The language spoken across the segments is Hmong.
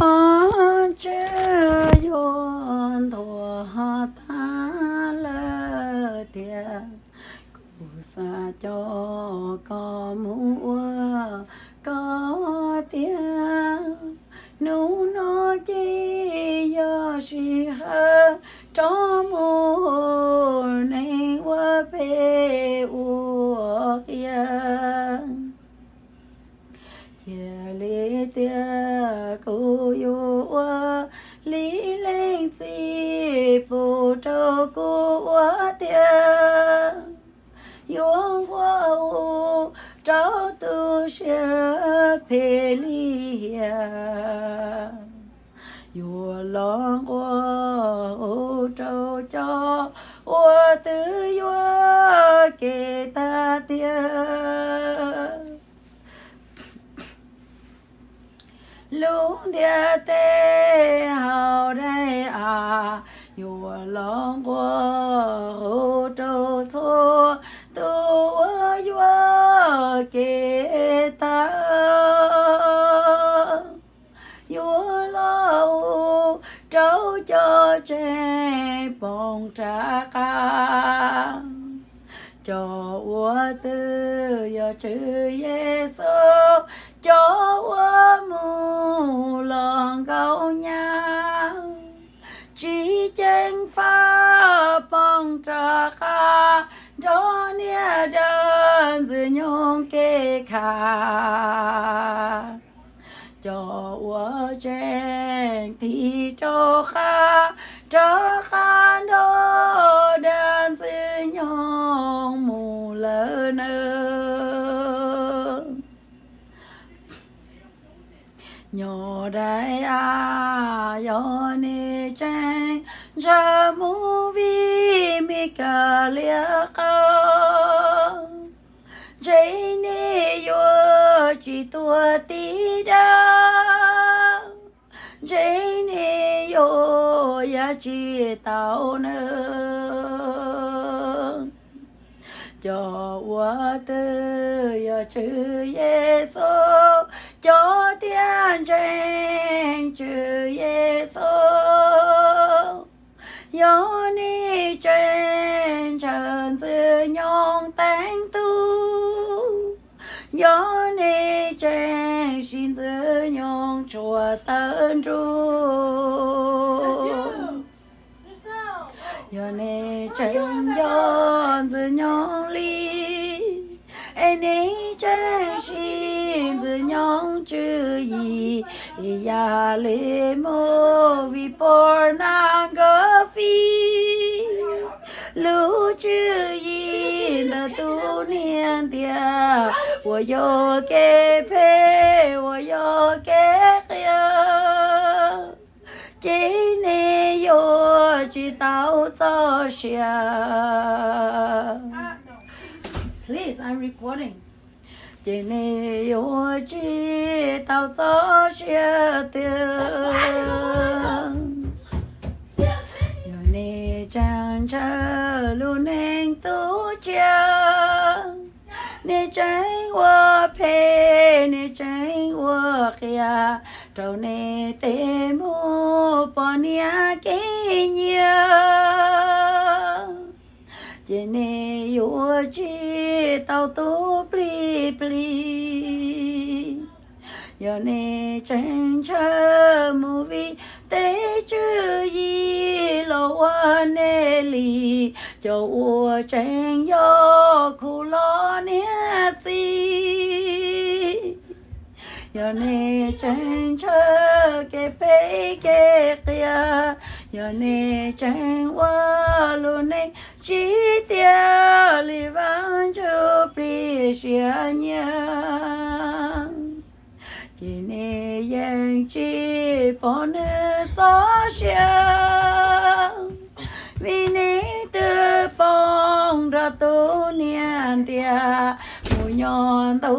Ob, Tswv yuav ntuas tag lawm tiag, kuv xav coj koj mus ua koj tiag. Hnub no ces yog sij hawm rov mus, neeg ua phem ua qias. Cia li tiag kuv yuav ua li leej txiv pub rau kuv ua tiag. Yuav nquag hu rau tus siab phem lim hiam, yuav los nquag hu rau cov uas twb yuam kev tag tiag. Lub ntiaj teb hauv daim av yuav los nquag hu rau txhua tus uas yuam kev tag. Yuav los hu rau cov tseem poob rov qab, cov uas twb yog Tswv Yexus cov uas mus los nkaum nyab, tsis ceev faj poob rov qab nrog niag dab ntxwg nyoog kev kha. Cov uas tseem tig rov qab, rov qab nrog dab ntxwg nyoog mus lawm nawb. Nyob daim av yog nej tseem ntshaw mus vim me kab liam qau, ntshe nej yuav tsis tuag tib dag, ntshe nej yuav yaj tsis tau nawb. Cov uas twb yog Tswv Yexus cov tiag ntseeg Tswv Yexus, yog nej tseem ntshaw ntxwg nyoog teev tug, yog nej tseem siv ntxwg nyoog tsuas tawm nruj, yog nej tseem nco ntxwg nyoog li, es nej tseem siv ntxwg nyoog tswv yim, yam li movie pornography, lub tswv yim ntawm tus niam ntiaj uas yog kev phem uas yog kev qias, ces nej yuav tsis tau txoj sia. Please, I'm recording. Ces nej yuav tsis tau txoj sia tiag. Yog nej tseem ntshaw lub neej tu tsiaj, nej tseem ua phem, nej tseem ua qias rau nej tej mus poj niam kev nyiam, ces nej yuav tsis tau tu plig plig. Yog nej tseem ntshaw movie tej tswv yim los ua nej li cov uas tseem yog khub los niam txiv. Yog nej tseem ntshaw kev phem kev qias, yog nej tseem ua lub neej tsis tiav li Vaj Ntsuj Plig siab nyiam, ces nej yeej tsis pom nws txoj sia, vim nej twb poob nrog tus niam ntiaj mus nyob ntu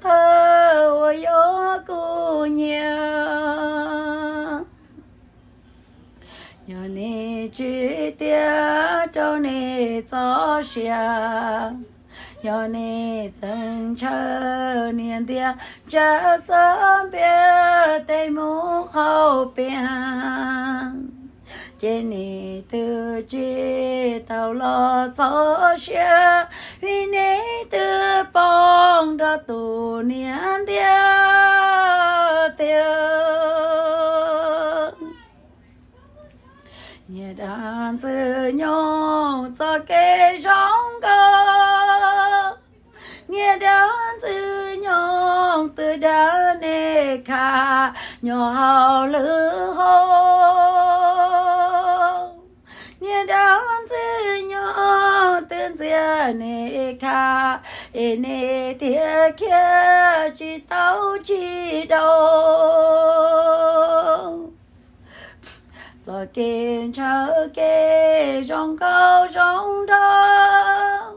thawj uas yog kuv nyiam. Yog nej tsis tiav rau nej txoj sia, yog nej tseem ntshaw niam ntiaj tsav xav npias tej mus qhau pias, ces nej twb tsis tau los txog siab, vim nej twb poob nrog tus niam ntiaj teb. Niag dab ntxwg nyoog txoj kev zoo nkauj, niag dab ntxwg nyoog twb dag nej kham nyob hauv lwm hauv. Niag dab ntxwg nyoog twb ntxias nej kham, es nej thiaj khiav tsis tau tsis dhau. Txoj kev ntshaw kev zoo nkauj zoo nraug,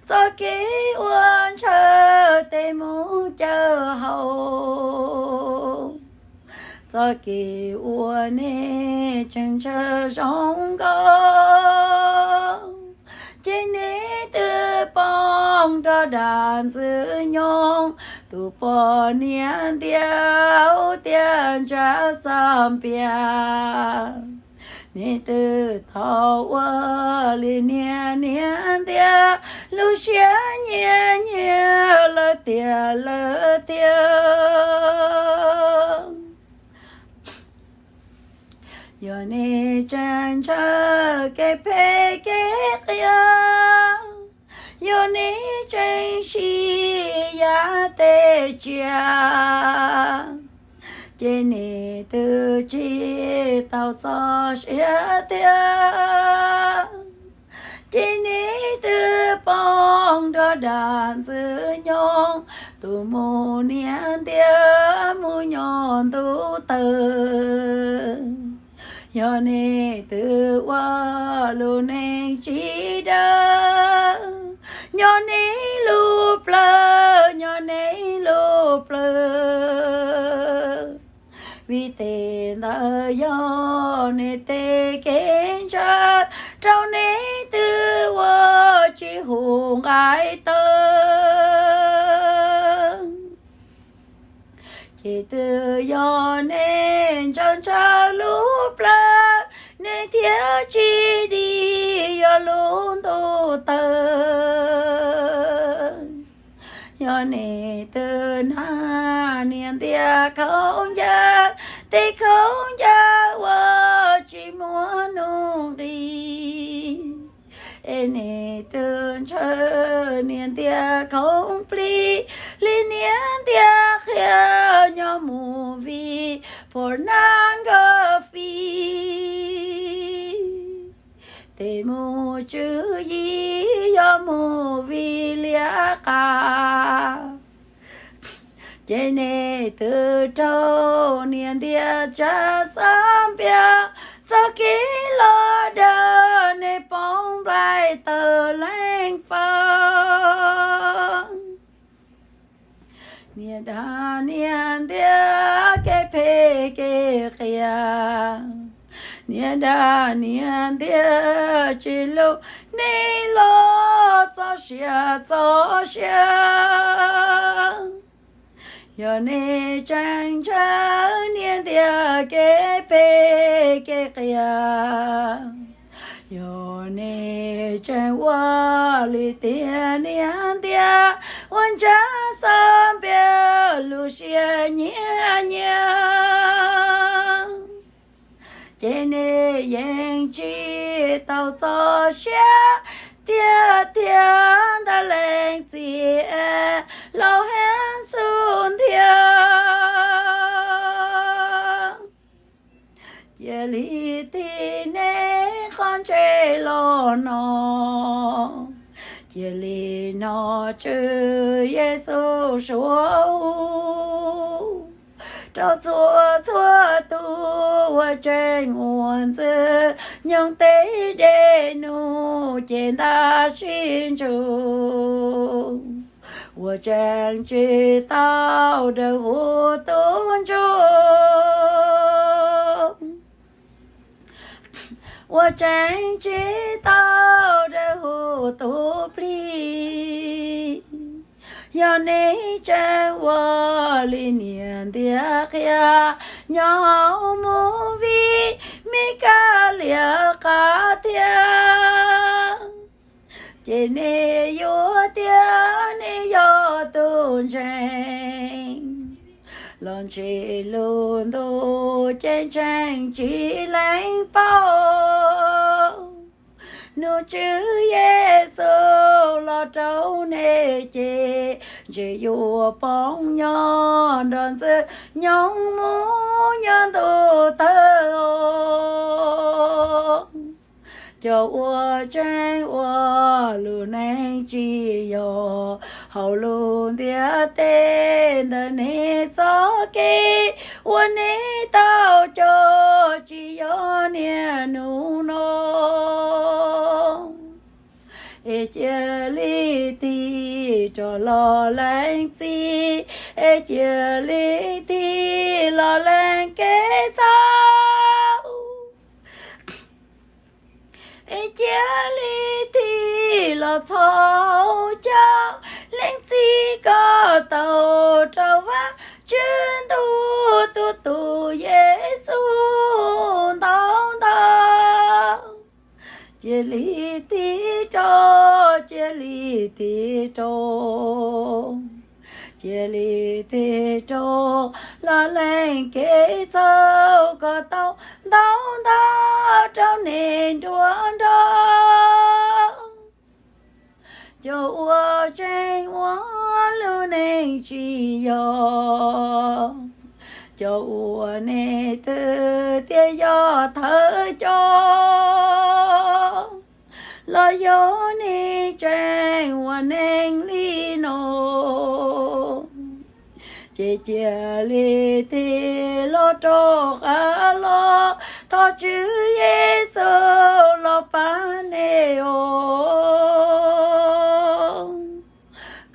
txoj kev ua ntshaw tej mus cawm hau, txoj kev uas nej tseem ntshaw zoo nkauj, ces nej twb poob nrog dab ntxwg nyoog tus poj niam ntiav tiaj ntsa xab npias. Nej twb tau ua li niag niam ntiaj lub siab nyiam nyiam lawm tiag lawm tiag. Yog nej tseem ntshaw kev phem kev qias, yog nej tseem sib yam tej tsiaj, ces nej twb tsis tau txog siab tiag, ces nej twb poob nrog dab ntxwg nyoog tus mus niam ntiaj mus nyob ntuj tawg. Yog nej twb ua lub neej tsis dawb, nyob nej lub plawv, nyob nej lub plawv, vim tej ntawd yog nej tej kev ntshaw rau nej twb ua tsis hu nqaij tawv. Ces twb yog nej ntshaw ntshaw lub plawv, nej thiaj tsis dim yog lub ntuj tawg. Yog nej twb nag niam ntiaj khaub ncaws, tej khaub ncaws uas tsis muaj nuj nqis, es nej twb ntshaw niam ntiaj khoom plig li niam ntiaj qhia, nyob mus vij phom nab nkawd fij, tej mus tswv yim yog mus vij liab qab. Ces nej twb raug niam ntiaj teb xab npias, txoj kev los daws nej poob nplaig tawg leej faj. Niam dag niam ntiaj kev phem kev qias, niam dag niam ntiaj tsis lub neej los txoj sia txoj sia. Yog nej tseem ntshaw niam ntiaj kev phem kev qias, yog nej tseem ua li tiag niam ntiaj ua ntsab xab npias lub siab nyiam nyiam, ces nej yeej tsis tau txoj sia tiag tiag ntawm leej txiv laus Heev Xus Ntiag. Cia li tig nej qhov ntse los no, cia li nom Tswv Yexus suav rau txhua txhua tus uas tseem ua ntxwg nyoog tej dej num ces nta sib ntsug, uas tseem tsis tau dawb huv tus ntsuj, uas tseem tsis tau dawb huv tus plig. Yog neb tseem ua li niam ntiav qhia nyob hauv movie, me kab liam qab thiab, ces neb yuav tias neb yog tus ntseeg. Los ntshe lub ntuj ces ntseeg tsis lees paub. Nws Tswv Yexus los rau neb ces ntshe yuav poob nyob nrog Ntxwg Nyoog mus nyob ntuj tawg os. Cov uas tseem ua lub neej tsis yog hauv lub ntiaj teb ntawm neb txoj kev uas neb tau cog tsis yog niaj hnub no. Es cia li tig rov los lees txim, es cia li tig los lees kev txhaum, es cia li tig los txhos caug lees txim kom tau rau Vajtswv ntuj tus tus Yexus ntau ntau. Cia li tig rov, cia li tig rov, cia li tig rov los lees kev txhaum kom tau ntau ntau rau neb nruab nrog. Cov uas tseem ua lub neej tsis yog, cov uas neb twb tias yog thawj coj, los yog neb tseem ua neej li no, ces cia li tig los rov qab los thov Tswv Yexus los pab neb os.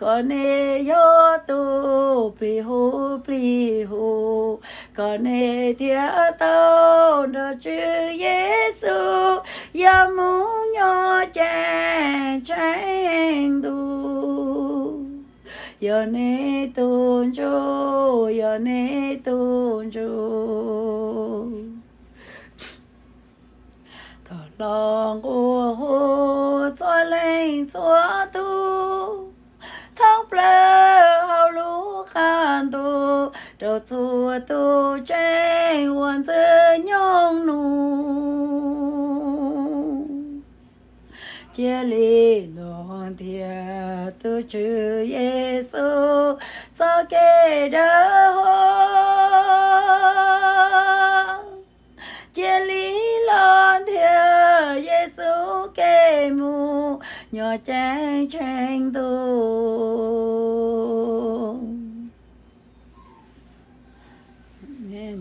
Kom neb yog tus plig huv plig huv, kom neb thiaj tau nrog Tswv Yexus yog mus nyob ceeb tsheej ntuj. Yog neb tus ntsuj, yog neb tus ntsuj. Thov los nqua hu txhua leej txhua tus thoob plaws hauv lub qab ntuj rau txhua tus tseem ua Ntxwg Nyoog nus. Cia li los ntiag tus Tswv Yexus txoj kev dawb huv. Cia li los ntiag Yexus kev mus nyob ceeb tsheej ntuj. Amees.